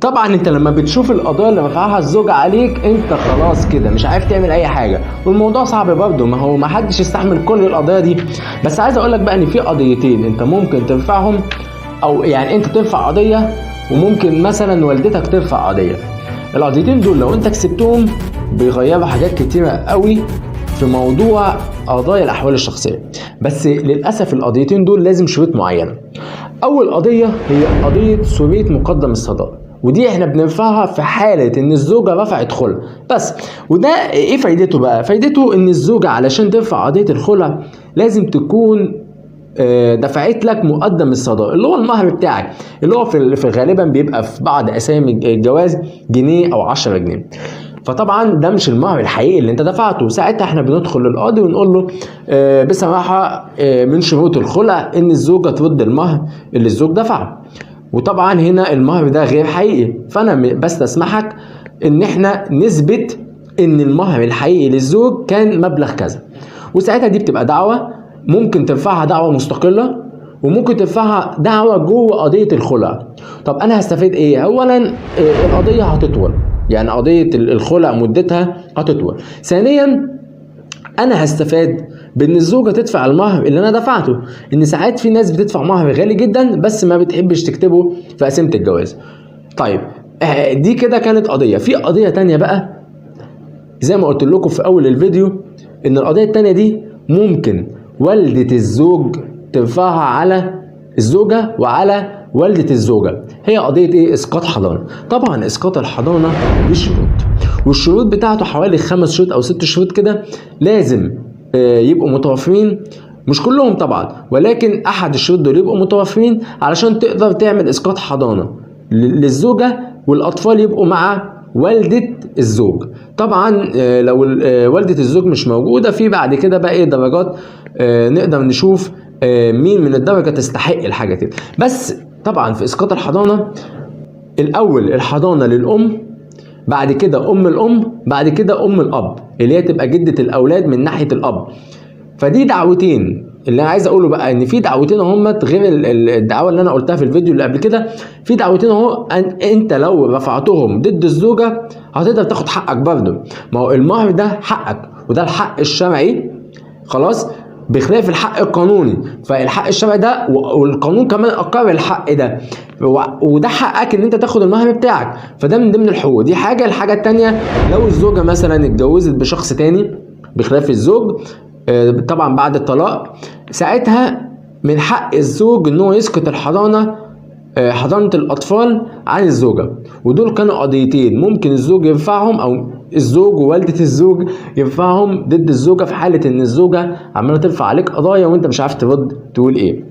طبعا انت لما بتشوف القضايا اللي رفعها الزوج عليك انت خلاص كده مش عارف تعمل اي حاجة، والموضوع صعب برضه، ما هو ما حدش يستحمل كل القضايا دي. بس عايز اقول لك بقى ان في قضيتين انت ممكن ترفعهم، او يعني انت ترفع قضية وممكن مثلا والدتك ترفع قضية. القضيتين دول لو انت كسبتهم بيغيروا حاجات كتيرة قوي في موضوع قضايا الاحوال الشخصية. بس للاسف القضيتين دول لازم شروط معينة. اول قضية هي قضية سورية مقدم الصداق، ودي احنا بنرفعها في حاله ان الزوجة رفعت خلع بس. وده ايه فايدته بقى؟ فايدته ان الزوجة علشان ترفع قضية الخلع لازم تكون دفعت لك مقدم الصداق اللي هو المهر بتاعك، اللي هو في غالبا بيبقى في بعض اسامي الجواز جنيه او 10 جنيه. فطبعا ده مش المهر الحقيقي اللي انت دفعته. ساعتها احنا بندخل للقاضي ونقول له بصراحة من شروط الخلع ان الزوجة ترد المهر اللي الزوج دفعه، وطبعا هنا المهر ده غير حقيقي، فانا بستسمحك ان احنا نثبت ان المهر الحقيقي للزوج كان مبلغ كذا. وساعتها دي بتبقى دعوه، ممكن ترفعها دعوه مستقلة وممكن ترفعها دعوه جوه قضية الخلع. طب انا هستفيد ايه؟ اولا القضية هتطول، يعني قضية الخلع مدتها هتطول. ثانيا انا هستفاد بان الزوجة تدفع المهر اللي انا دفعته، ان ساعات في ناس بتدفع مهر غالي جدا بس ما بتحبش تكتبه في قسيمه الجواز. طيب دي كده كانت قضية. في قضية تانية بقى زي ما قلت لكم في اول الفيديو، ان القضية التانية دي ممكن والده الزوج ترفعها على الزوجة وعلى والده الزوجة. هي قضية ايه؟ اسقاط حضانة. طبعا اسقاط الحضانة بشروط، والشروط بتاعته حوالي 5 شروط او 6 شروط كده، لازم يبقوا متوافرين، مش كلهم طبعا، ولكن احد الشروط دول يبقوا متوافرين علشان تقدر تعمل اسقاط حضانة للزوجة، والاطفال يبقوا مع والدة الزوج. طبعا لو والدة الزوج مش موجودة، في بعد كده بقى ايه درجات، نقدر نشوف مين من الدرجة تستحق الحاجة كده. بس طبعا في اسقاط الحضانة الاول الحضانة للام، بعد كده ام الام، بعد كده ام الاب اللي هي تبقى جدة الاولاد من ناحية الاب. فدي دعوتين. اللي انا عايز اقوله بقى ان في دعوتين اهمت غير الدعوة اللي انا قلتها في الفيديو اللي قبل كده. في دعوتين اهو، انت لو رفعتهم ضد الزوجة هتقدر تاخد حقك برضه. ما هو المهر ده حقك، وده الحق الشرعي خلاص، بخلاف الحق القانوني. فالحق الشرعي ده والقانون كمان اقر الحق ده، وده حقك ان انت تاخد المهر بتاعك، فده من ضمن الحقوق. دي حاجة. الحاجة التانية، لو الزوجة مثلا اتجوزت بشخص تاني بخلاف الزوج، طبعا بعد الطلاق، ساعتها من حق الزوج ان هو يسقط الحضانة، حضانة الاطفال عن الزوجة. ودول كانوا قضيتين ممكن الزوج يرفعهم، او الزوج ووالده الزوج يرفعهم ضد الزوجة في حاله ان الزوجة عماله ترفع عليك قضايا وانت مش عارف ترد تقول ايه.